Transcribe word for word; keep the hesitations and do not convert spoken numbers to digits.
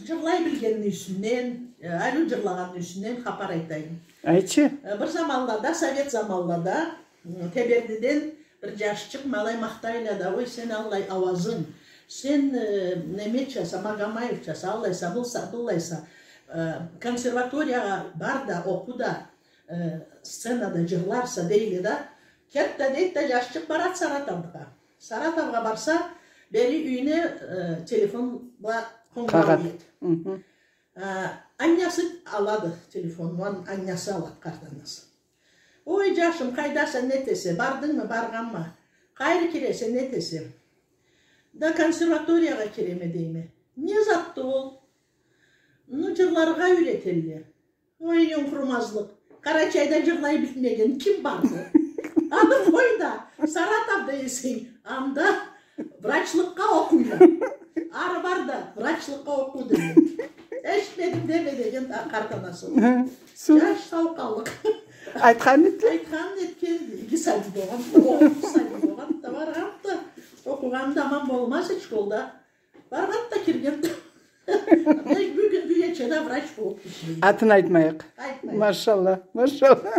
Джырлай билгенни юсюнден, э, ариу джырлагъанны юсюнден хапар айтайым. Айтчы. Э, бир заманлада, совет заманлада, м, Тебердиден бир джашчыкъ ма алай махтайла да: «Ой, сен аллай ауазынг, сен, э, немечаса, Магомаевчаса, аллайса, былса-, быллайса, э, консерваториягъа бар да, окъу да, э, сценада джырларса», — дейле да. Керти да дейди да, джашчыкъ барад Саратовгъа. Саратовгъа барса, бери юйюне, э, телефон бла къонгурау къагъад. Э, аннясы алады телефонну, ан-, аннясы алады, къарт анасы. «Ой, джашым, къайдаса, нетесе, бардынгмы, баргъанма? Къайры киресе, нетесе?» «Да консерваториягъа киреме», — дейме. «Не затды ол?» «Ну, джырларгъа юйретелле». «Ой, юйюнг къурумазлыкъ. Къарачайда джырлай билмеген ким барды? Аны къой да, Саратовда эсенг, анда врачлыкъгъа окъуйла. Ары бар да, врачлыкъгъа окъу», — деди. «Эшитмедим деме», — деген да къарт анасы. Джаш сау къаллыкъ. Айтханын этген. Айтханын этген, иги сабий болгъан, огъурлу сабий болгъан да, баргъан да, окъугъаны да аман болмаз эди школда. Баргъан да, кирген да. Бюгюн, бюгюнча да врач болуп ишлейди. Атын айтмайыкъ. Айтмайыкъ. Машалла, машалла.